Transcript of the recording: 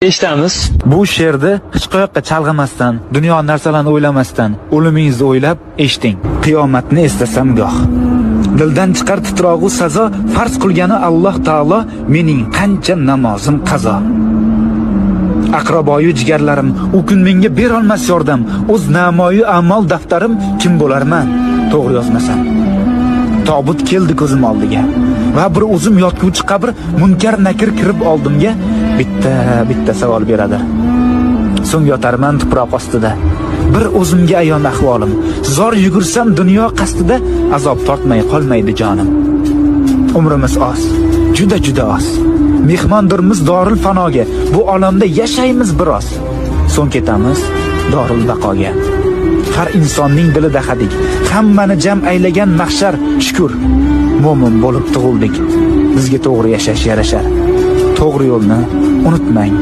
Eshitamiz. Bu she'rni hech qayoqqa chalg'imasdan, dunyo narsalarini o'ylamasdan, o'limingizni o'ylab eshiting. Qiyomatni eslasam goh. Dildan chiqar titrog'u sazo, farz qilgani Alloh taolo, mening qancha namozim qazo. Aqraboyu jigarlarim u kun menga berolmas yordam, o'z namoyu a'mol daftarim kim bo'larman, to'g'ri yozmasam. Tobut keldi ko'zim oldiga. Va bir o'zim yotguvchi qabr munkar nakir kirib oldimga bitta bitta savol beradi. So'ng yotarman tuproq ostida. Bir o'zimga ayon ahvolim. Zor yugursam dunyo qasdida azob tortmay qolmaydi jonim. Umrimiz oz, juda juda oz. Mehmondirmiz doril fanoga. Bu olamda yashaymiz biroz. So'ng ketamiz doril baqoga. Har insonning dilida hadik. Hammani jam aylagan mahshar, shukr. Mo'min bo'lib tug'ildik. Bizga to'g'ri yashash yarashar. To'g'ri yo'lni unutmang.